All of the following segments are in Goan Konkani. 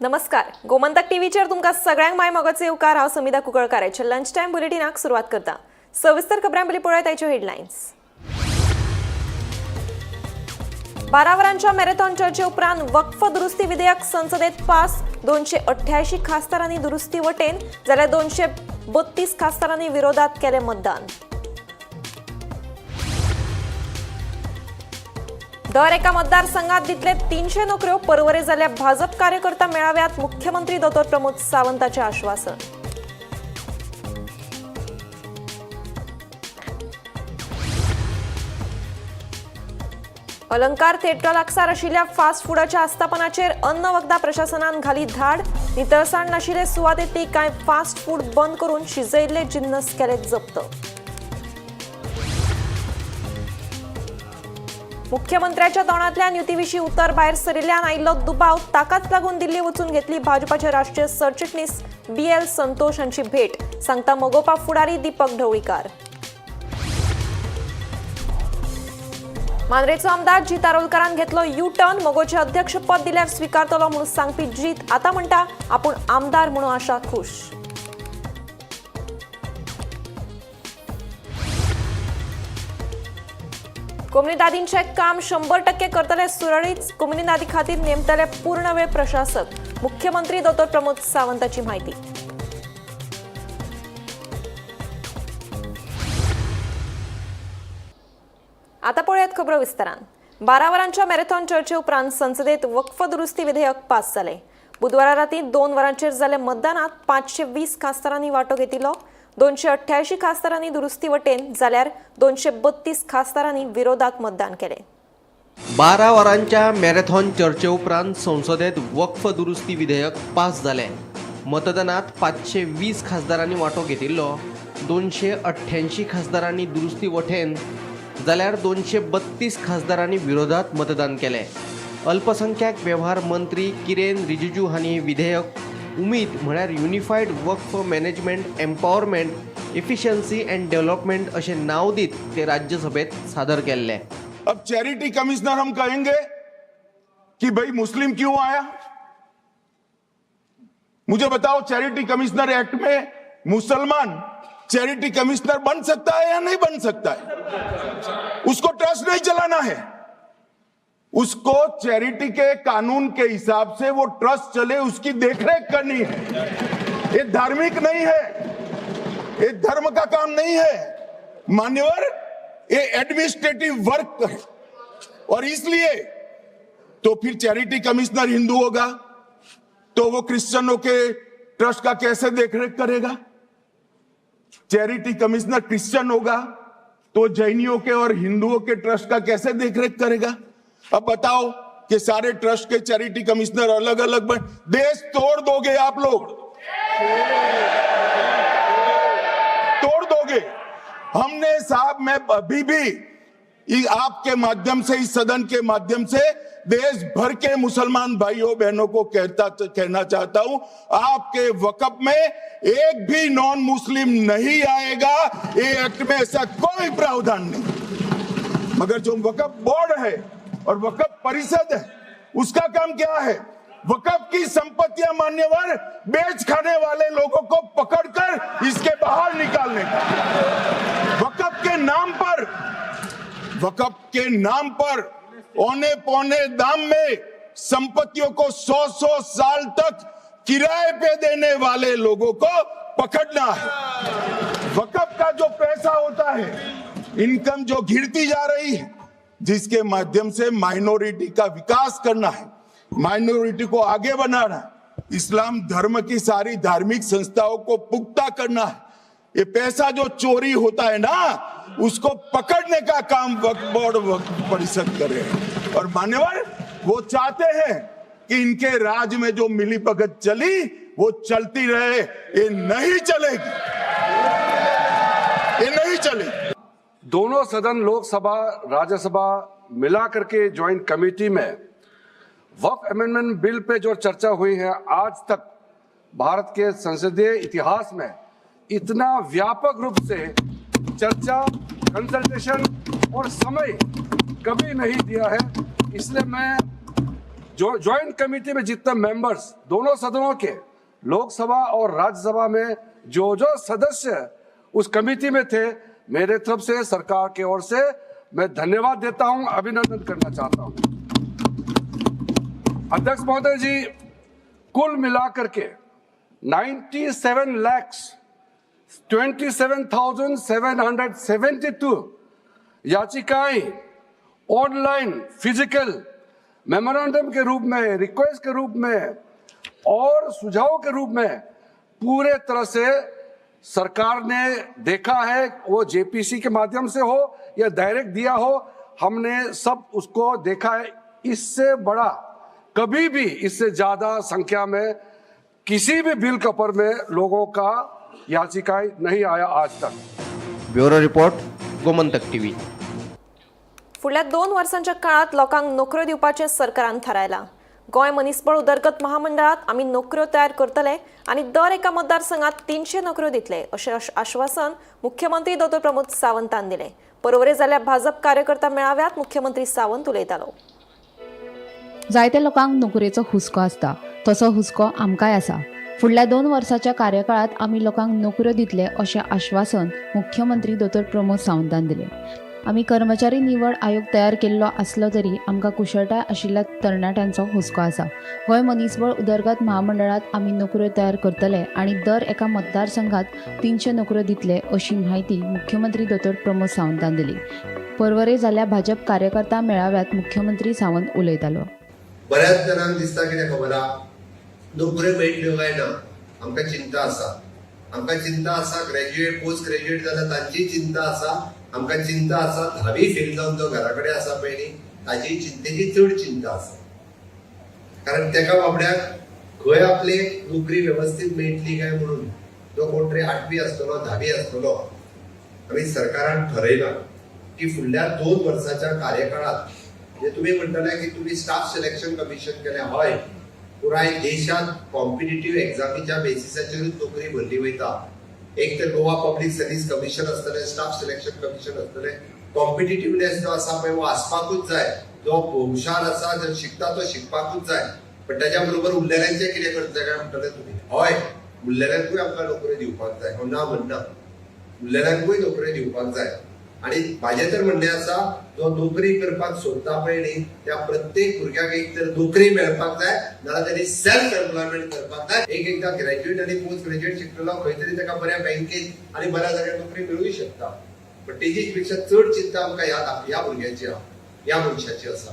नमस्कार, गोमंतक टीव्हीचेर तुमकां सगळ्यांक माय मोगाचो येवकार. हांव समिधा कुंकळकाराचे लंच टायम बुलेटिनाक सुरवात करता. सविस्तर खबरां पयलीं पळयात आयच्यो हेडलायन्स. 12 वरांच्या मॅरेथॉन चर्चे उपरांत वक्फ दुरुस्ती विधेयक संसदेत पास. 288 खासदारांनी दुरुस्ती वटेन जाल्यार 232 खासदारांनी विरोधात केलें मतदान. दर एका मतदारसंघात दितले 300 नोकऱ्यो. परवरे जाल्ल्या भाजप कार्यकर्ता मेळाव्यात मुख्यमंत्री दोतोर प्रमोद सावंताचे आश्वासन. अलंकार थिएटर लागसार आशिल्ल्या फास्ट फुडाच्या आस्थापनाचेर अन्न वखदां प्रशासनान घाली धाड. नितळसाण नाशिल्ले सुवातेंतली कांय फास्ट फूड बंद करून शिजयल्ले जिन्नस केले जप्त. मुख्यमंत्र्याच्या तोंडांतल्यान युतीविशीं उतर भायर सरिल्ल्यान आयिल्लो दुबाव, ताकाच लागून दिल्ली वचून घेतली भाजपाचे राष्ट्रीय सरचिटणीस BL Santosh हांची भेट, सांगता मगोपा फुडारी दीपक ढवळीकार. मांद्रेचो आमदार जीत आरोलकारान घेतलो यू टर्न. मगोचे अध्यक्षपद दिल्यार स्विकारतलो म्हणून सांगपी जीत आता म्हणटा आपूण आमदार म्हणून आशा खुश. कोमुनिदादींचें काम 100% करतले सुरळीत. कोमुनिदादी खातीर नेमतले पूर्णवेळ प्रशासक, मुख्यमंत्री दोतोर प्रमोद सावंताची माहिती. आता पळयात खबरो विस्तारान. 12 वरांच्या मॅरेथॉन चर्चे उपरांत संसदेत वक्फ दुरुस्ती विधेयक पास जालें. बुधवारा राती 2 वरांचेर जाल्ल्या मतदानात 520 खासदारांनी वांटो घेतिल्लो. 288 खासदारांनी दुरुस्ती वटेन जाल्यार 232 खासदारांनी विरोधात मतदान केलें. 12 वरांच्या मॅरेथॉन चर्चे उपरांत संसदेत वक्फ दुरुस्ती विधेयक पास जालें. मतदानात 520 खासदारांनी वांटो घेतिल्लो. 288 खासदारांनी दुरुस्ती वटेन जाल्यार 232 खासदारांनी विरोधात मतदान केलें. अल्पसंख्याक वेव्हार मंत्री किरेन रिजिजू हांणी विधेयक उमीद म्हळ्यार unified Waqf management empowerment efficiency and development अशें नांव दीत ते राज्यसभेत सादर केल्लें. अब चैरिटी कमिश्नर हम कहेंगे कि भाई मुस्लिम क्यों आया? मुझे बताओ, चैरिटी कमिश्नर एक्ट में मुसलमान चैरिटी कमिश्नर बन सकता है या नहीं बन सकता है? उसको ट्रस्ट नहीं चलाना है, उसको चैरिटी के कानून के हिसाब से वो ट्रस्ट चले उसकी देखरेख करनी है. ये धार्मिक नहीं है, ये धर्म का काम नहीं है मान्यवर, ये एडमिनिस्ट्रेटिव वर्क है. और इसलिए तो फिर चैरिटी कमिश्नर हिंदू होगा तो वो क्रिश्चियनों के ट्रस्ट का कैसे देखरेख करेगा? चैरिटी कमिश्नर क्रिश्चियन होगा तो जैनियों के और हिंदुओं के ट्रस्ट का कैसे देखरेख करेगा? अब बताओ कि सारे ट्रस्ट के चैरिटी कमिश्नर अलग अलग बन, देश तोड़ दोगे आप लोग, तोड़ दोगे. हमने साहब, मैं अभी भी आपके माध्यम से, इस सदन के माध्यम से देश भर के मुसलमान भाइयों बहनों को कहना चाहता हूं, आपके वक्फ में एक भी नॉन मुस्लिम नहीं आएगा. ये एक्ट में ऐसा कोई प्रावधान नहीं. मगर जो वक्फ बोर्ड है और वक्फ परिषद है, उसका काम क्या है? वक्फ की संपत्तियां मान्यवर बेच खाने वाले लोगों को पकड़कर इसके बाहर निकालने का. वक्फ के नाम पर, वक्फ के नाम पर औने पौने दाम में संपत्तियों को 100-100 साल तक किराए पे देने वाले लोगों को पकड़ना है. वक्फ का जो पैसा होता है, इनकम जो गिरती जा रही है, जिसके माध्यम से माइनॉरिटी का विकास करना है, माइनॉरिटी को आगे बढ़ाना है, इस्लाम धर्म की सारी धार्मिक संस्थाओं को पुख्ता करना है, ये पैसा जो चोरी होता है ना, उसको पकड़ने का काम वक्फ बोर्ड वक्फ परिषद करे. और मान्यवर, वो चाहते हैं कि इनके राज में जो मिली भगत चली वो चलती रहे. ये नहीं चलेगी, ये नहीं चलेगी. दोनों सदन लोकसभा राज्यसभा मिला करके ज्वाइंट कमेटी में वक्फ अमेंडमेंट बिल पे जो चर्चा हुई है, आज तक भारत के संसदीय इतिहास में इतना व्यापक रूप से चर्चा, कंसल्टेशन और समय कभी नहीं दिया है. इसलिए मैं जो ज्वाइंट कमेटी में जितने मेंबर्स दोनों सदनों के, लोकसभा और राज्यसभा में जो जो सदस्य उस कमेटी में थे, मेरे तरफ से, सरकार की ओर से मैं धन्यवाद देता हूं, अभिनंदन करना चाहता हूं। अध्यक्ष महोदय जी, कुल मिलाकर के 97,27,772 याचिकाएं ऑनलाइन, फिजिकल, मेमोरेंडम के रूप में, रिक्वेस्ट के रूप में और सुझाव के रूप में पूरे तरह से सरकार ने देखा है। वो जेपीसी के माध्यम से हो या डायरेक्ट दिया हो, हमने सब उसको देखा है। इससे बड़ा कभी भी, इससे ज्यादा संख्या में किसी भी बिल के ऊपर में लोगों का याचिकाएं नहीं आया आज तक। Bureau report, Gomantak TV. फुडल्या 2 वर्सांच्या काळात लोकांक नोकऱ्यो दिवपाचें सरकारान थारायलां। गोंय मनीसबळ उदरगत महामंडळात आमी नोकऱ्यो तयार करतले आनी दर एका मतदारसंघात 300 नोकऱ्यो दितले अशें आश्वासन मुख्यमंत्री दोतोर प्रमोद सावंतान दिलें। परवरे जाल्ल्या भाजप कार्यकर्ता मेळाव्यात मुख्यमंत्री सावंत उलयतालो। जायत्या लोकांक नोकरेचो हुस्को आसता, तसो हुस्को आमकांय आसा। फुडल्या 2 वर्साच्या कार्यकाळात आमी लोकांक नोकऱ्यो दितले अशें आश्वासन मुख्यमंत्री दोतोर प्रमोद सावंतान दिलें। आमी कर्मचारी निवड आयोग तयार केल्लो आसलो तरी आमकां कुशळटाय आशिल्ल्या तरणाट्यांचो हुस्को आसा। गोंय मनीसबळ उदरगत महामंडळात आमी नोकऱ्यो तयार करतले आनी दर एका मतदारसंघात 300 नोकऱ्यो दितले अशी म्हायती मुख्यमंत्री दोतोर प्रमोद सावंतान दिली। परवरे जाल्ल्या भाजप कार्यकर्ता मेळाव्यात मुख्यमंत्री सावंत उलयतालो। बऱ्याच जाणांक दिसता कितें खबर आहा, नोकऱ्यो मेळटल्यो काय ना आमकां चिंता आसा। आमकां चिंता आसा ग्रॅज्युएट, पोस्ट ग्रॅज्युएट जाल्यार तांचीय चिंता आसा। आमकां चिंता आसा धावी फेल जावन जो घरा कडेन आसा पळय न्ही, ताजी चिंतेची चड चिंता आसा। कारण तेका बाबड्याक खंय आपले नोकरी वेवस्थीत मेळटली काय म्हणून, जो कोण तरी 8वी आसतलो, 10वी आसतलो। आमी सरकारान ठरयलां की फुडल्या 2 वर्साच्या कार्यकाळात, म्हणजे तुमी म्हणटले की तुमी स्टाफ सिलेक्शन कमिशन केलें, हय, पुराय देशांत कॉम्पिटिटीव एग्जामीच्या बेसिसाचेरूच नोकरी भरली वयता। एक तर गोवा पब्लीक सर्वीस कमिशन आसतलें, स्टाफ सिलेक्शन कमिशन आसतलें। कॉम्पिटिटिवनेस जो आसा पळय हो आसपाकूच जाय। जो हुशार आसा, जो शिकता तो शिकपाकूच जाय। पण ताच्या बरोबर उरलेल्यांचें कितें करतले काय म्हणटले तुमी? हय, उरलेल्यांकूय आमकां नोकऱ्यो दिवपाक जाय, हांव ना म्हणना, उरलेल्यांकूय नोकऱ्यो दिवपाक जाय। आनी म्हाजें तर म्हणणें आसा, जो नोकरी करपाक सोदता पळय न्ही त्या प्रत्येक भुरग्याक एक तर नोकरी मेळपाक जाय, नाजाल्यार तेणी सेल्फ एम्प्लॉयमेंट करपाक जाय। एक एकदां ग्रॅज्युएट आनी पोस्ट ग्रॅज्युएट शिकलेलो खंय तरी ताका बऱ्या बँकेत आनी बऱ्या जाग्यार नोकरी मेळूंक शकता। पण तेजी पेक्षा चड चिंता आमकां ह्या भुरग्याची आहा, ह्या मनशाची आसा।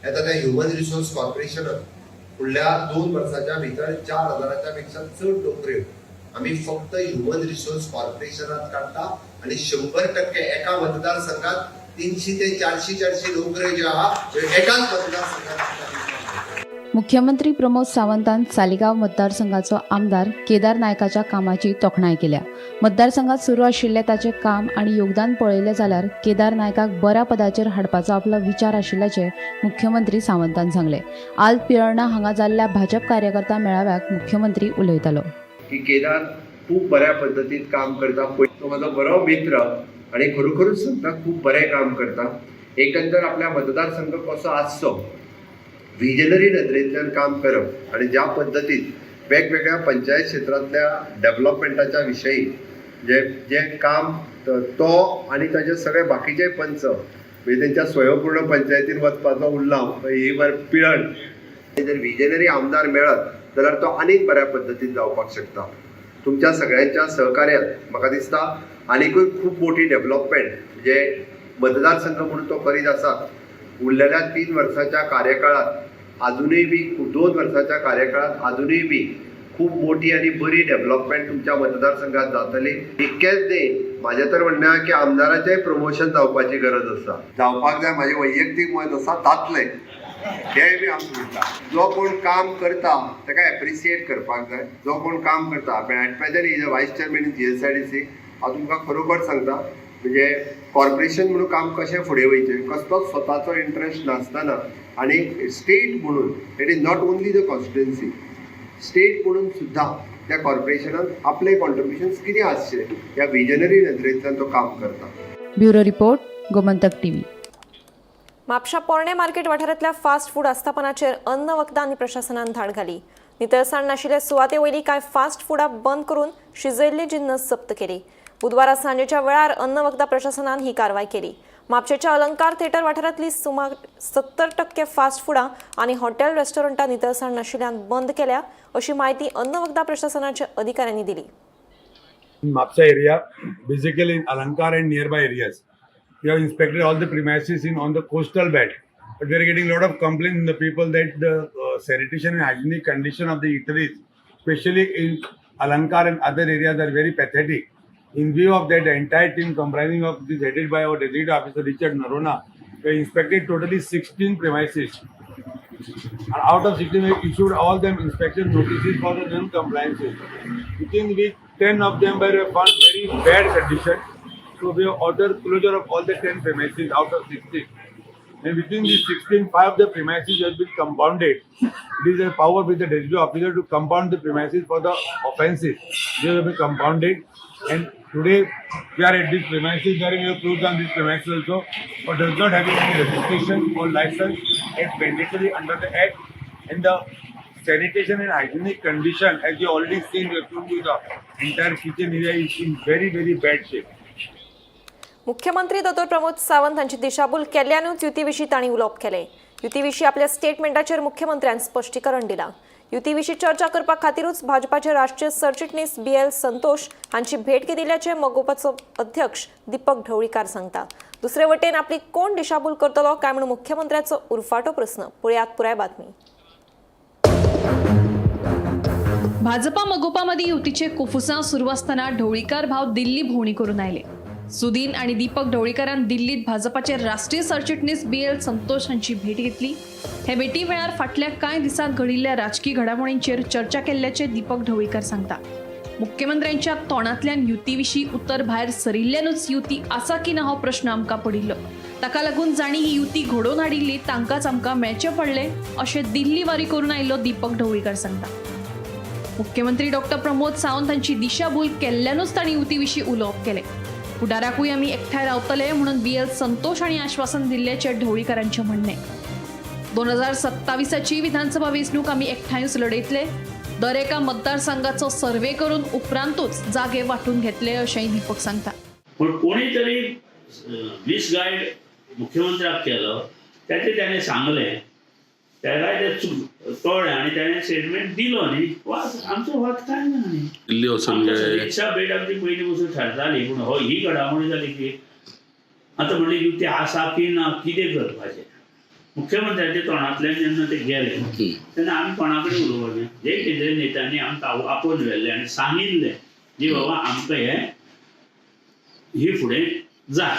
येता त्या ह्युमन रिसोर्स कॉर्पोरेशनान फुडल्या 2 वर्साच्या भितर 4000 पेक्षा चड नोकऱ्यो आमी फक्त ह्युमन रिसोर्स कॉर्पोरेशनात काडटा आनी 100% एका मतदारसंघात 300 ते 400 नोकऱ्यो ज्यो आहा त्यो एकाच मतदारसंघात आमकां दिवपाक। मुख्यमंत्री प्रमोद सावंतान सालिगांव मतदारसंघाचो आमदार केदार नायकाच्या कामाची तोखणाय केल्या। मतदारसंघात सुरू आशिल्लें ताचें काम आनी योगदान पळयलें जाल्यार केदार नायकाक बऱ्या पदाचेर हाडपाचो आपलो विचार आशिल्ल्याचें मुख्यमंत्री सावंतान सांगलें। आल्त पिळर्णा हांगा जाल्ल्या भाजप कार्यकर्ता मेळाव्याक मुख्यमंत्री उलयतालो। की केदार खूब बऱ्या पद्दतीन काम करता, तो म्हजो बरो मित्र आनी खरोखरूच सांगता, खूब बरें काम करता। एकंदर आपल्या मतदारसंघ कसो आसचो विजनरी नदरेंतल्यान काम करप आनी ज्या पद्दतीन वेगवेगळ्या पंचायत क्षेत्रांतल्या डेव्हलपमेंटाच्या विशयी जे जे काम तो आनी ताजे सगळे बाकीचे पंच म्हणजे तेंच्या स्वयंपूर्ण पंचायतीन वचपाचो उरला ही पिळण जर विजनरी आमदार मेळत जाल्यार तो आनीक बऱ्या पद्दतीन जावपाक शकता। तुमच्या सगळ्यांच्या सहकार्यान म्हाका दिसता आनीकूय खूब मोठी डेव्हलपमेंट म्हणजे मतदारसंघ म्हणून तो करीत आसा। उरलेल्या 3 वर्साच्या कार्यकाळात आजुनूय बी 2 वर्साच्या कार्यकाळात आजुनूय बी खूब मोठी आनी बरी डेव्हलपमेंट तुमच्या मतदारसंघात जातली। इतकेंच न्ही, म्हाजें तर म्हणणें आहा की आमदाराचेंय प्रमोशन जावपाची गरज आसा, जावपाक जाय। म्हाजें वैयक्तीक मत आसा, जातलें तेंय बी आमी म्हणटा। जो कोण काम करता ताका एप्रिसिएट करपाक जाय। जो कोण काम करता, at present is a vice chairman in GSIDC। हांव तुमकां खरोखर सांगता, म्हणजे कॉर्पोरेशन म्हणून काम कशें फुडें वयचें, कसलोच स्वताचो इंट्रस्ट नासतना आनी स्टेट म्हणून, it is not only the constituency, state म्हणून सुद्दां त्या कॉर्पोरेशनान आपले कॉन्ट्रिब्युशन्स कितें आसचें ह्या विजनरी नदरेंतल्यान तो काम करता। Bureau report, Gomantak TV. म्हापशा पोरणे मार्केट वाठारांतल्या फास्ट फूड आस्थापनाचेर अन्न वखदां आनी प्रशासनान धाड घाली. नितळसाण नाशिल्ले सुवाते वयली कांय फास्ट फुडां बंद करून शिजयल्ली जिन्नस जप्त केली. बुधवारा सांजेच्या वेळार अन्न वखदां प्रशासनान ही कारवाय केली. म्हापशेच्या अलंकार थिएटर वाठारांतली सुमार 70% फास्ट फुडां आनी हॉटेल रेस्टॉरंटां नितळसाण नाशिल्ल्यान बंद केल्या अशी म्हायती अन्न वखदां प्रशासनाच्या अधिकाऱ्यांनी दिली. In Mapsa area, basically in Alankar and nearby areas. We have inspected all the premises in on the coastal belt, but we are getting a lot of complaints from the people that the sanitation and hygienic condition of the eateries, especially in Alankar and other areas, are very pathetic. In view of that, the entire team comprising of this headed by our designated officer Richard Narona, we inspected totally 16 premises. And out of 16, we issued all them inspection notices for the non-compliances. Within week, 10 of them were found very bad condition. So we have ordered closure of all the 10 premises out of 16. And within these 16, 5 of the premises have been compounded. It is a power with the designated officer to compound the premises for the offences. They have been compounded. And today we are at this premises where we have closed down this premises also, but does not have any registration or license as mandatory under the Act. And the sanitation and hygienic condition, as you already seen, we have shown you the entire kitchen area is in very, very bad shape. मुख्यमंत्री दोतोर प्रमोद सावंत हांची दिशाभूल केल्ल्यानूच युती विशीं तांणी उलोवप केलें. युती विशीं आपल्या स्टेटमेंटाचेर मुख्यमंत्र्यान स्पश्टीकरण दिलां. युती विशीं चर्चा करपा खातीरूच भाजपाचे राष्ट्रीय सरचिटणीस बी एल संतोष हांची भेट घेतिल्ल्याचें मगोपाचो अध्यक्ष दीपक ढवळीकार सांगता. दुसरे वटेन आपली कोण दिशाभूल करतलो काय म्हूण मुख्यमंत्र्याचो उरफाटो प्रस्न. पळयात पुराय बातमी. भाजपा मगोपामध्ये युतीचे कोफुसां सुरू असताना ढवळीकार भाव दिल्ली भोवणी करून आयले. सुदीन आणि दीपक ढवळीकरान दिल्लीत भाजपाचे राष्ट्रीय सरचिटणीस बी एल संतोष हांची भेट घेतली. हे भेटी वेळार फाटल्या कांय दिसांत घडिल्ल्या राजकी घडामोडींचेर चर्चा केल्ल्याचे दीपक ढवळीकर सांगता. मुख्यमंत्र्यांच्या तोंडांतल्यान युतीविशीं उतर भायर सरिल्ल्यानूच युती आसा की ना हो प्रश्न आमकां पडिल्लो. ताका लागून जांणी ही युती घडोवन हाडिल्ली तांकांच आमकां मेळचें पडलें अशें दिल्ली वारी करून आयिल्लो दीपक ढवळीकर सांगता. मुख्यमंत्री डॉक्टर प्रमोद सावंत हांची दिशाभूल केल्ल्यानूच तांणी युती विशीं उलोवप केलें. फुडाराकूय आमी एकठांय रावतले म्हणून बी एल संतोष हांणी आश्वासन दिल्ल्याचें ढवळीकारांचें म्हणणें. 2027ची विधानसभा वेंचणूक आमी एकठांयूच लढयतले. दर एका मतदारसंघाचो सर्वे करून उपरांतूच जागे वांटून घेतले अशेंय दीपक सांगता. पण कोणीतरी मिसगायड मुख्यमंत्र्याक केलो, त्याचे त्याने सांगलें, त्याला ते चूक कळ्ळें आनी त्याने स्टेटमेंट दिलो न्ही. वाद आमचो वाद काय ना न्ही. दिल्ली वचून आमच्या गे सदिच्छा भेट आमची पयलीं पसून थारताली, पूण हो ही घडामोडी जाली की आतां म्हणलें युती आसा की ना, कितें करपाचें. मुख्यमंत्र्याच्या तोंडांतल्यान जेन्ना ते गेले तेन्ना आमी कोणा कडेन उलोवपाचें? जे केंद्रीय नेत्यांनी आमकां आपोवन व्हेल्लें आनी सांगिल्लें जी बाबा आमकां हें ही फुडें जाय,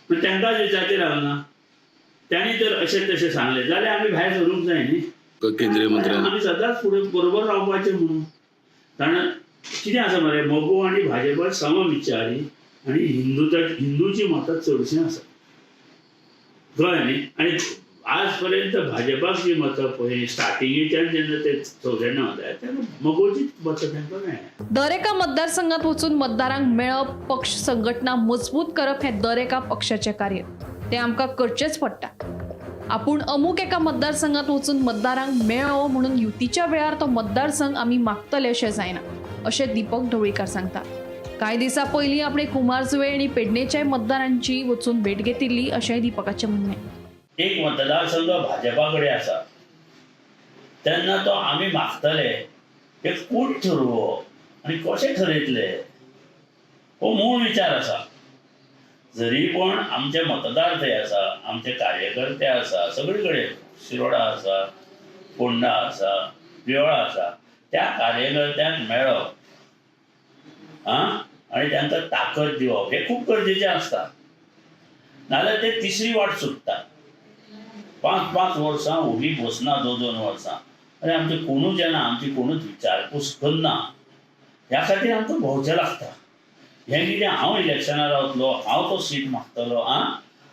पूण तांकांच विचारचें लागना. त्यांनी जर अशें तशें सांगलें जाल्यार आमी भायर सरूंक जाय न्ही. केंद्रीय मंत्र्यान आमी सदांच फुडें बरोबर रावपाचें म्हणून. कारण कितें आसा मरे, मगो आनी भाजपा समविचारी आनी हिंदूची मतां चडशीं आसा, कळ्ळें न्ही. आनी आज पर्यंत भाजपाक जी मतां पळय स्टार्टिंगेच्यान जेन्ना ते 94 वताले तेन्ना मगोचीच मतां तांकां मेळ्ळ्या. दर एका मतदारसंघात वचून मतदारांक मेळप, पक्ष संघटना मजबूत करप हें दर एका पक्षाचें कार्य. तें आमकां करचेंच पडटा. आपूण अमूक एका मतदारसंघात वचून मतदारांक मेळ्ळो म्हणून युतीच्या वेळार तो मतदारसंघ आमी मागतले अशें जायना अशें दीपक ढवळीकार सांगता. कांय दिसां पयलीं आपणे कुमारजुंवें आनी पेडणेच्याय मतदारांची वचून भेट घेतिल्ली अशेंय दीपकाचें म्हणणें. एक मतदारसंघ भाजपा कडेन आसा तेन्ना तो आमी मागतले हे कोण ठरोवप आनी कशें ठरयतले हो मूळ विचार आसा. जरी पण आमचे मतदार थंय आसा, आमचे कार्यकर्ते आसा, सगळे कडेन शिरोडा आसा, फोंडा आसा, प्रियोळा आसा, त्या कार्यकर्त्यांक मेळप आं आनी तांकां ताकद दिवप हें खूब गरजेचें आसता. नाजाल्यार ते तिसरी वाट सोदता. पांच पांच वर्सां ओगी बसना, दोन दोन वर्सां. आनी आमचे कोणूच येना, आमची कोणूच विचारपूस करना. ह्या खातीर आमकां भोंवचें लागता. हें कितें हांव इलेक्शनाक रावतलो, हांव तो सीट मागतलो आं,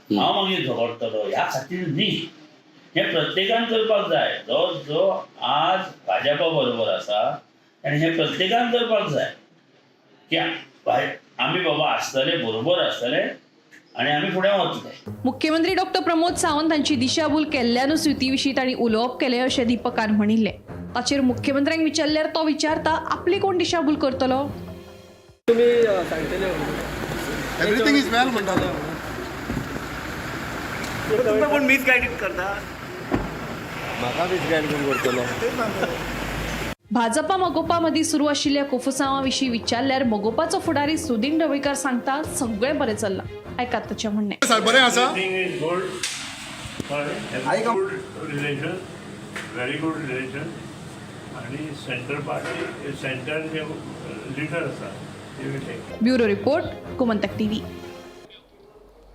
हांव मागीर झगडटलो ह्या खातीर न्ही. हें प्रत्येकान करपाक जाय. जो जो आज भाजपा बरोबर आसा आनी हें प्रत्येकान करपाक जाय की आमी बाबा आसतले, बरोबर आसतले. आनी आमी फुडें वतले. मुख्यमंत्री डॉक्टर प्रमोद सावंत हांची दिशाभूल केल्ल्यानूच युती विशीं तांणी उलोवप केलें अशें दीपकान म्हणिल्लें. ताचेर मुख्यमंत्र्यांक विचारल्यार तो विचारता आपली कोण दिशाभूल करतलो? एवरीथींग is वेल म्हणटा. तुमकां कोण मिसगायडीड करता? म्हाका मिसगायड कोण करतलो? भाजपा मगोपा मदीं सुरू आशिल्ल्या कोफुसांवा विशीं विचारल्यार मगोपाचो फुडारी सुदीन ढवळीकार सांगता सगळें बरें चल्लां. आयकात ताचें म्हणणें. बरें आसा. Everything is good. Good relation, very good relation. आणि सेंटर पार्टी, सेंटर जे लिडर आसा ते will take. Bureau report, Gomantak TV.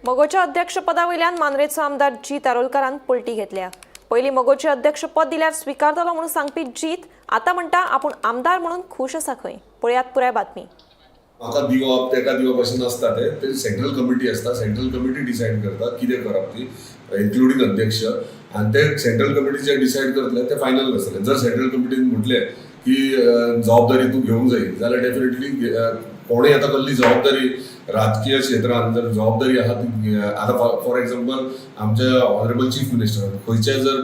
मगोच्या अध्यक्षपदा वयल्यान मांद्रेचो आमदार जीत आरोलकारान पलटी घेतल्या. पयलीं मगोचे अध्यक्षपद दिल्यार स्विकारतलो म्हणून सांगपी जीत आतां म्हणटा आपूण आमदार म्हणून खूश आसा खंय. पळयात पुराय बातमी. म्हाका दिवप तेका दिवप अशें नासता. तें ते सेंट्रल कमिटी आसता. सेंट्रल कमिटी डिसायड करता कितें करप ती, इन्क्लुडींग अध्यक्ष. आनी ते सेंट्रल कमिटी जे डिसायड करतले ते फायनल आसतले. जर सेंट्रल कमिटीन म्हटलें की जबाबदारी तूं घेवंक जाय जाल्यार डेफिनेटली कोणूय आतां कसली जबाबदारी राजकीय क्षेत्रान जर जबाबदारी आहा ती, आतां फॉर एग्जाम्पल आमचे ऑनरेबल चीफ मिनिस्टर खंयचे जर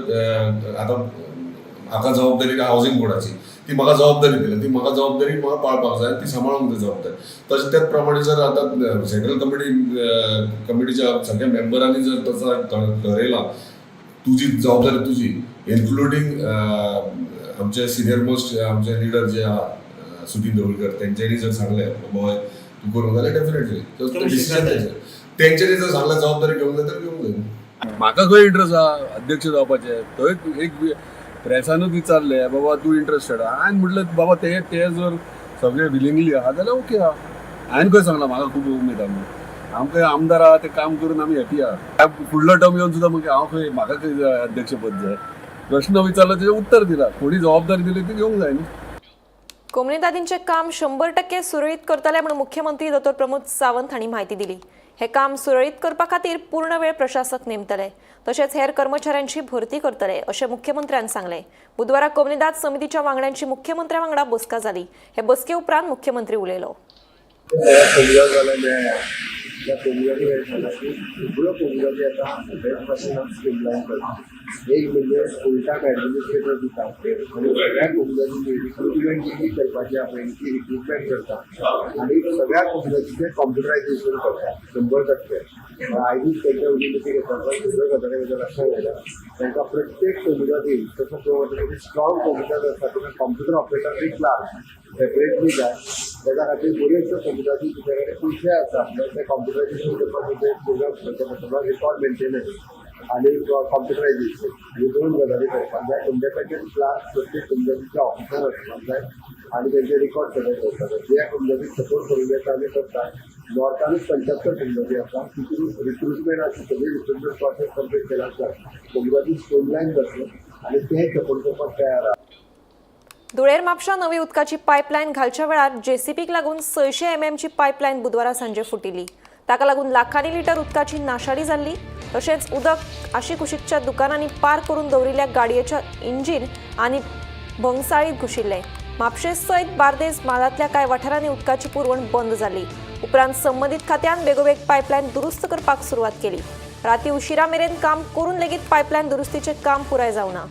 आतां म्हाका जबाबदारी हावजींग बोर्डाची, ती म्हाका जबाबदारी दिल्या, ती म्हाका जबाबदारी म्हाका पाळपाक जाय, ती सांबाळूंक जाय जबाबदारी. तशें त्याच प्रमाणे जर आतां सेंट्रल कमिटीच्या सगळ्या मेंबरांनी जर तसो ठरयलां तुजी जबाबदारी तुजी, इन्क्लुडींग आमचे सिनियर मोस्ट आमचे लिडर जे आहा सुदीन ढवळीकर, तेंच्यांनी जर सांगलें बाबा तूं करूंक जाल्यार डेफिनेटली डिसिजन तेंचें. तेंच्यांनी जर सांगलें जबाबदारी घेवंक जाय तर घेवंक जाय. म्हाका खंय इंट्रस्ट आहा अध्यक्ष जावपाचें? थंय एक प्रेसानूच विचारलें, बाबा तूं इंट्रस्टेड आहा? हांवें म्हटलें बाबा ते ते जर सगळे विलिंगली आहा जाल्यार ओके आहा. हांवें खंय सांगलां म्हाका खूब उमेद आहा म्हणून? आमकां आमदार आहा, ते काम करून आमी हॅपी आहा. फुडलो टर्म येवन सुद्दां मागीर हांव खंय, म्हाका खंय अध्यक्षपद जाय? प्रश्न विचारलो तेजें उत्तर दिलां. कोणी जबाबदारी दिली ती घेवंक जाय न्ही. कोमुनिदादींचें काम 100% सुरळीत करतले म्हणून मुख्यमंत्री दोतोर प्रमोद सावंत हांणी म्हायती दिली. हे काम सुरळीत करपा खातीर पूर्ण वेळ प्रशासक नेमतले, तशेंच हेर कर्मचाऱ्यांची भरती करतले अशें मुख्यमंत्र्यान सांगलें. बुधवारा कोमुनिदाद समितीच्या वांगड्यांची मुख्यमंत्र्या वांगडा बसका जाली. हे बसके उपरांत मुख्यमंत्री उलयलो. त्या कोमुनिदादी झाला की सगळ्यो कोमुनिदादी आतां 100% स्ट्रीमलायन करता. एक म्हणजे फूल टायम एडमिनिस्ट्रेटर दिता आनी सगळ्या कोमुनिदादींनी रिक्रुटमेंट जी करपाची आहा पळय ती रिक्रुटमेंट करता आनी सगळ्या कोमुनिदादीचें कॉम्प्युटरायझेशन करता 100%. आयजूच तेंच्या मिटींग घेता, सगळ्यो गजाली म्हज्या लक्षात येयल्या. तांकां प्रत्येक कोमुनिदादी तसो स्ट्रॉंग कोमुनिदाद आसता ताका कॉम्प्युटर ऑपरेटर क्लास सेपरेटली जाय. तेच्या खातीर बऱ्योचश्यो कोमुनिदादी तुमचे कडेन पयशे आसा म्हणल्यार ते कॉम्प्युटरायझेशन करपाक प्रोग्राम करचे पडटलो. रिकॉर्ड मेंटेनन्स आनी कॉम्प्युटरायझेशन ह्यो दोन गजाली करपाक जाय. इंडिपेंडंट क्लास प्रत्येक कोमुनिदादीच्या ऑफिसार आसपाक जाय आनी तेंचे रिकॉर्ड सगळे दवरपाक जाय. ज्या कोमुनिदादीक सपोर्ट करूंक जाय ते आमी करता. नॉर्थानूच 75 कोमुनिदादी आसा. तितून रिक्रुटमेंट आसा, सगळी रिक्रुटमेंट प्रोसेस कंप्लीट केला आसा. कोमुनिदादी स्ट्रीमलायन जातलें आनी ते सपोर्ट करपाक तयार आहा. धुळेर म्हापशा नवी उदकाची पायपलायन घालच्या वेळार जेसीबीक लागून 600 एमएमची पायपलायन बुधवारा सांजे फुटिल्ली. ताका लागून लाखांनी लिटर उदकाची नाशाडी जाल्ली. तशेंच उदक आशिकुशीकच्या दुकानांनी पार्क करून दवरिल्ल्या गाडयेच्या इंजीन आनी भंगसाळीत घुशिल्लें. म्हापशे सयत बार्देस म्हालांतल्या कांय वाठारांनी उदकाची पुरवण बंद जाली. उपरांत संबंदीत खात्यान बेगोबेग पायपलायन दुरुस्त करपाक सुरवात केली. राती उशिरा मेरेन काम करून लेगीत पायपलायन दुरुस्तीचें काम पुराय जावना.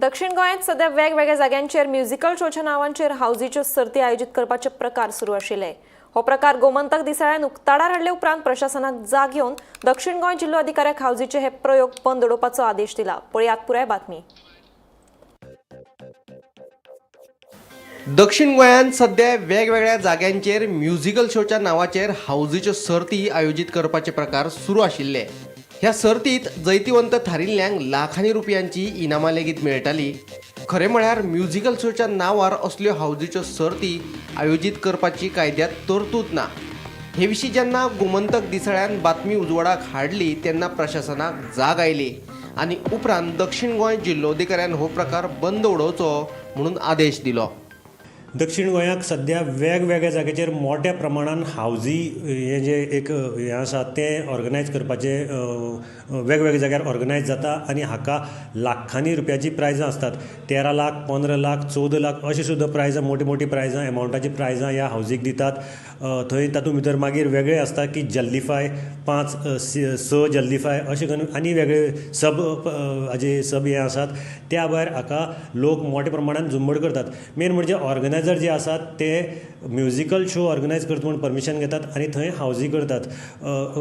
दक्षिण गोंयांत सध्या वेगवेगळ्या जाग्यांचेर म्युझिकल शोच्या नांवांचेर हावजीच्यो सर्ती आयोजीत करपाचे प्रकार सुरू आशिल्ले. हो प्रकार गोमंतक दिसाळ्यान उक्ताडार हाडले उपरांत प्रशासनाक जाग येवन दक्षिण गोंय जिल्लो अधिकाऱ्याक हावजीचे हे प्रयोग बंद उडोवपाचो आदेश दिला. पळयात पुराय बातमी. दक्षिण गोंयांत सध्या वेगवेगळ्या जाग्यांचेर म्युझिकल शोच्या नांवाचेर हावजीच्यो सर्ती आयोजीत करपाचे प्रकार सुरू आशिल्ले. ह्या सर्तीत जैतिवंत थारिल्ल्यांक लाखांनी रुपयांची इनामां लेगीत मेळटाली. खरें म्हळ्यार म्युझिकल शोच्या नांवार असल्यो हावजीच्यो सर्ती आयोजीत करपाची कायद्यांत तरतूद ना. हे विशीं जेन्ना गोमंतक दिसाळ्यान बातमी उजवाडाक हाडली तेन्ना प्रशासनाक जाग आयली आनी उपरांत दक्षिण गोंय जिल्लोधिकाऱ्यान हो प्रकार बंद उडोवचो म्हणून आदेश दिलो. दक्षिण गोंयाक सद्या वेगवेगळ्या जाग्याचेर मोठ्या प्रमाणान हावजी हें जें एक हें आसा तें ऑर्गनायज करपाचें वेगवेगळ्या जाग्यार ऑर्गनायज जाता आनी हाका लाखांनी रुपयाचीं प्रायजां आसतात. 13 लाख, 15 लाख, 14 लाख अशीं सुद्दां प्रायजां, मोटी मोटी प्रायजां, एमावंटाचीं प्रायजां ह्या हावजीक दितात. थंय तातूंत भितर मागीर वेगळें आसता की जल्दीफाय 5, 6 जल्दीफाय अशें करून आनी वेगळे सब हाजे सब हें आसात. त्या भायर हाका लोक मोठ्या प्रमाणान झुंबड करतात. मेन म्हणजे ऑर्गनायजर जे आसात ते म्युजिकल शो ऑर्गनायज करता म्हूण परमिशन घेतात आनी थंय हावजी करतात.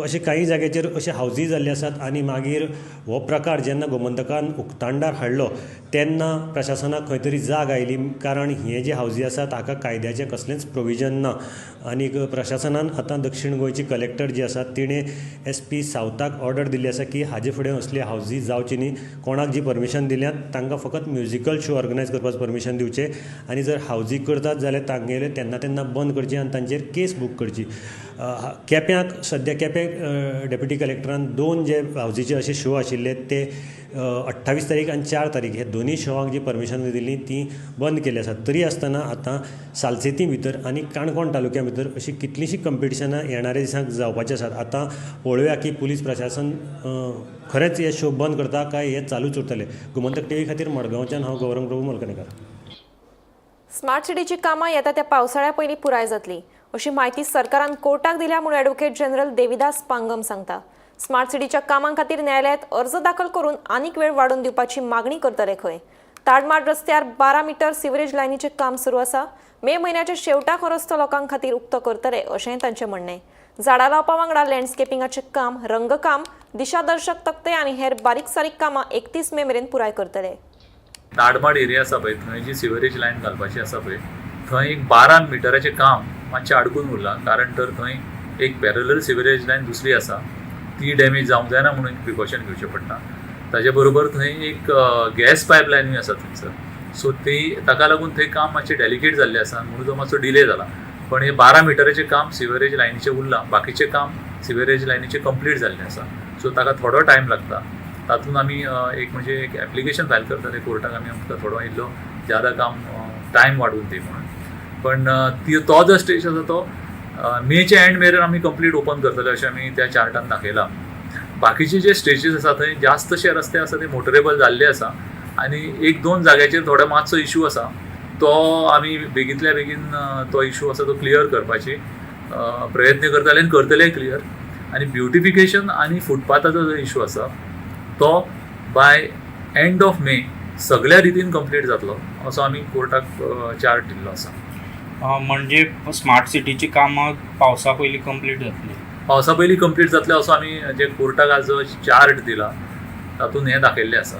अशे काही जाग्याचेर अशे हावजी जाल्ले आसात आनी मागीर हो प्रकार जेन्ना गोमंतकान उक्ताडार हाडलो तेन्ना प्रशासनाक खंय तरी जाग आयली, कारण हे जे हावजी आसात हाका कायद्याचें कसलेंच प्रोविजन ना. आनीक प्रशासनान आतां दक्षिण गोंयची कलेक्टर जी आसा तिणें एस पी सावथाक ऑर्डर दिल्ली आसा की हाजे फुडें असली हावजी जावची न्ही. कोणाक जी परमिशन दिल्यात तांकां फकत म्युजिकल शो ऑर्गनायज करपाक परमिशन दिवचें आनी जर हावजी करतात जाल्यार तांगेले तेन्ना तेन्ना बंद करचें आनी तांचेर केस बूक करची. केप्यांक सद्या केपें डेप्युटी कलेक्टरान 2 जे हावजीचे अशे शो आशिल्ले ते 28 तारीख आनी 4 तारीख हे दोनूय शोवांक जी परमिशन दिल्ली ती बंद केल्ली आसा. तरी आसतना आतां सालसेती भितर आनी काणकोण तालुक्या भितर अशीं कितलींशीं कंपिटिशनां येणाऱ्या दिसांक जावपाचीं आसात. आतां पळोवया की पुलीस प्रशासन खरेंच हे शो बंद करता काय हे चालूच उरतले. गोमंतक टीव्ही खातीर मडगांवच्यान हांव गौरंग प्रभू मलकणेकर. स्मार्ट सिटीची कामां येता त्या पावसाळ्या पयलीं पुराय जातली अशी म्हायती सरकारान कोर्टाक दिल्या म्हूण ॲडव्होकेट जनरल देविदास पांगम सांगता. स्मार्ट सिटीच्या कामां खातीर न्यायालयांत अर्ज दाखल करून आनीक वेळ वाडोवन दिवपाची मागणी करतले खंय. ताडमाड रस्त्यार 12 मीटर सिवरेज लायनीचें काम सुरू आसा. मे म्हयन्याच्या शेवटाक हो रस्तो लोकां खातीर उक्तो करतले अशेंय तांचें म्हणणें. झाडां लावपा वांगडा लँडस्केपिंगाचें काम, रंगकाम, दिशादर्शक तकटे आनी हेर बारीक सारीक कामां 31 मे मेरेन पुराय करतले. ताडमाड एरिया आसा पळय थंय जी सिवरेज लायन घालपाची आसा पळय थंय एक 12 मिटराचें काम मातशें आडकून उरलां, कारण तर थंय एक पॅरलल सिवरेज लायन दुसरी आसा ती डॅमेज जावंक जायना म्हणून एक प्रिकॉशन घेवचें पडटा. ताजे बरोबर थंय एक गॅस पायपलायनूय आसा थंयसर, सो ती ताका लागून थंय काम मातशें डेलिकेट जाल्लें आसा म्हणून तो मातसो डिले जाला. पण हे 12 मिटराचें काम सिवरेज लायनीचें उरलां, बाकीचें काम सिवरेज लायनीचें कंप्लीट जाल्लें आसा. सो ताका थोडो टायम लागता. तातूंत आमी एक म्हणजे एक एप्लिकेशन फायल करतले कोर्टाक, आमी आमकां थोडो इल्लो ज्यादा काम टायम वाडून दी म्हणून. पण ती तो जो स्टेज आसा तो मेच्या एंड मेरेन आमी कंप्लीट ओपन करतले अशें आमी त्या चार्टान दाखयलां. बाकीचे जे स्टेजीस आसा थंय जास्तशे रस्ते आसा ते मोटरेबल जाल्ले आसा आनी 1-2 जाग्याचेर थोडो मातसो इशू आसा तो आमी बेगींतल्या बेगीन तो इशू आसा तो क्लियर करपाची प्रयत्न करतले आनी करतले क्लियर. आनी ब्युटिफिकेशन आनी फुटपाथाचो जो इशू आसा तो बाय एंड ऑफ मे सगळ्या रितीन कंप्लीट जातलो असो आमी कोर्टाक चार्ट दिल्लो आसा. म्हणजे स्मार्ट सिटीची कामां पावसा पयलीं कंप्लीट जातली? पावसा पयलीं कंप्लीट जातले असो आमी जे कोर्टाक आज जो चार्ट दिला तातूंत हें दाखयल्लें आसा.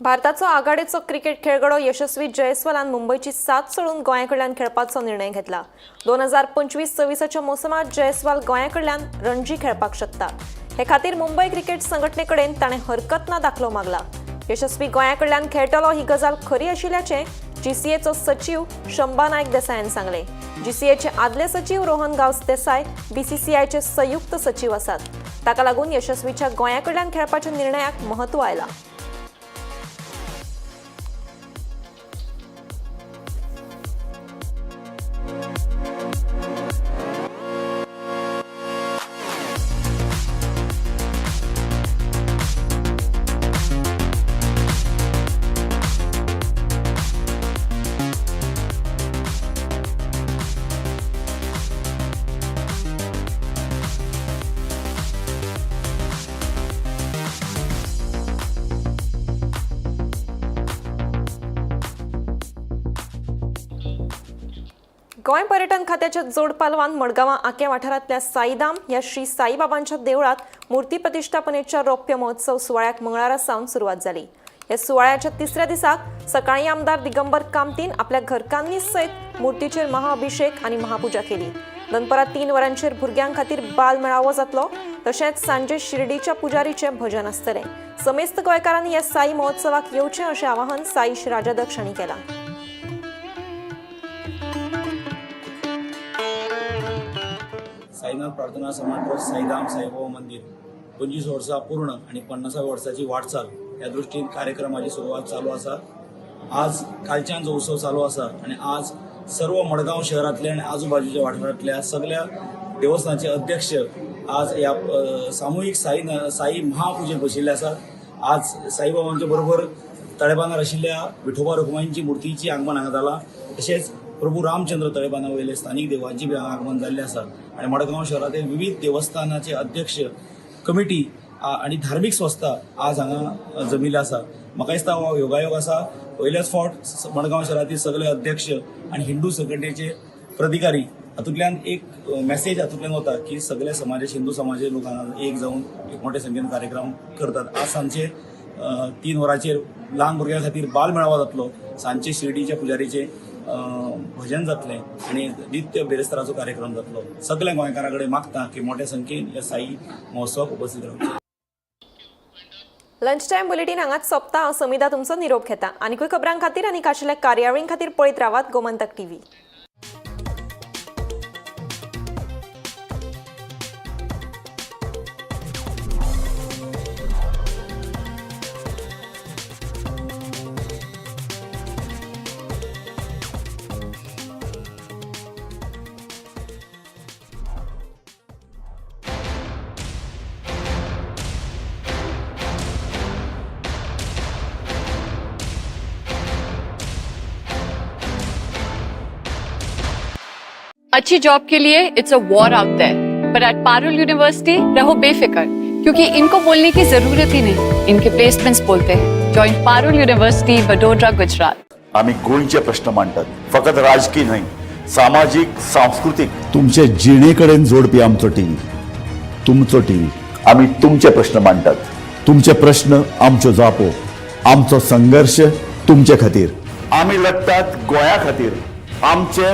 भारताचो आघाडेचो क्रिकेट खेळगडो यशस्वी जयस्वालान मुंबयची साथ सोडून गोंया कडल्यान खेळपाचो निर्णय घेतला. 2025-26 मोसमात जयस्वाल गोंया कडल्यान रणजी खेळपाक शकता. हे खातीर मुंबय क्रिकेट संघटने कडेन ताणें हरकत ना दाखलो मागला. यशस्वी गोंया कडल्यान खेळटलो ही गजाल खरी आशिल्ल्याचें जीसीएचो सचीव शंबा नायक देसायान सांगलें. जीसीएचे आदले सचीव रोहन गांवस देसाय बीसीसीआयचे संयुक्त सचीव आसात. ताका लागून यशस्वीच्या गोंया कडल्यान खेळपाच्या निर्णयाक म्हत्व आयलां. गोंय पर्यटन खात्याच्या जोड पालवान मडगांवां आक्या वाठारांतल्या साईधाम ह्या श्री साईबाबांच्या देवळात मूर्ती प्रतिष्ठापनेच्या रौप्य महोत्सव सुवाळ्याक मंगळारा सावन सुरवात जाली. ह्या सुवाळ्याच्या तिसऱ्या दिसाक सकाळीं आमदार दिगंबर कामतीन आपल्या घरकान्नी सयत मुर्तीचेर महाअभिषेक आनी महापुजा केली. दनपरां 3 वरांचेर भुरग्यां खातीर बाल मेळावो जातलो. तशेंच सांजे शिर्डीच्या पुजारीचें भजन आसतलें. समेस्त गोंयकारांनी ह्या साई महोत्सवाक येवचें अशें आवाहन साईश राजाध्यक्ष हांणी केलां. साईनाथ प्रार्थना समाज ट्रस्ट साईधाम साईबाबा मंदिर 25 वर्सां पूर्ण आनी 50व्या वर्साची वाटचाल ह्या दृश्टीन कार्यक्रमाची सुरवात चालू आसा. आज कालच्यान जो उत्सव चालू आसा आनी आज सर्व मडगांव शहरांतल्या आनी आजूबाजूच्या वाठारांतल्या सगळ्या देवस्थानाचे अध्यक्ष आज ह्या सामुहीक साई महापुजेक बशिल्ले आसात. आज साईबाबांच्या बरोबर तळेबांदार आशिल्ल्या विठोबा रखुमाईंची मूर्तीची आगमन हांगा जालां. तशेंच प्रभू रामचंद्र तळेबांदा वयले स्थानीक देवांची बी हांगा आगमन जाल्लें आसा आनी मडगांव शहरांतले विविध देवस्थानाचे अध्यक्ष कमिटी आनी धार्मीक संस्था आज हांगा जमिल्ले आसा. म्हाका दिसता हो योगायोग आसा. पयल्याच फावट मडगांव शहरांतले सगळे अध्यक्ष आनी हिंदू संघटनेचे प्राधिकारी हातूंतल्यान एक मॅसेज हातूंतल्यान वता की सगळे समाजाचे हिंदू समाजाचे लोक हांगा एक जावन एक मोठ्या संख्येन कार्यक्रम करतात. आज सांजचे 3 वरांचेर ल्हान भुरग्यां खातीर बाल मेळावो जातलो. सांजचे शिर्डीच्या पुजारीचे भजन जातलें आनी नित्य बेरेस्ताराचो कार्यक्रम जातलो. सगल्या गोंयकारां कडेन मागता की मोठ्या संख्येन ह्या साई महोत्सवाक उपस्थित रावचें. लंच टायम बुलेटीन हांगाच सोंपता. हांव समिधा तुमचो निरोप घेता. आनीकूय खबरां खातीर आनी खाशेल्या कार्यावळीं खातीर पळयत रावात गोमंतक टीव्ही. अच्छी जॉब के लिए it's a war out there, पर एट पारुल यूनिवर्सिटी रहो बेफिक्र, क्योंकि इनको बोलने की जरूरत ही नहीं, इनके प्लेसमेंट्स बोलते हैं. Join Parul university, Vadodara, Gujarat. आम्ही गोंयचे प्रश्न मांडटात, फकत राजकी न्हय, सामाजीक, सांस्कृतीक. तुमचे जिणे कडेन जोडपी आमचो टीव्ही, तुमचो टीव्ही. आम्ही तुमचे प्रश्न मांडटात, तुमचे प्रश्न आमच्यो जापो, आमचो संघर्श तुमचे खातीर. आमी लढटात गोंया खातीर, आमचे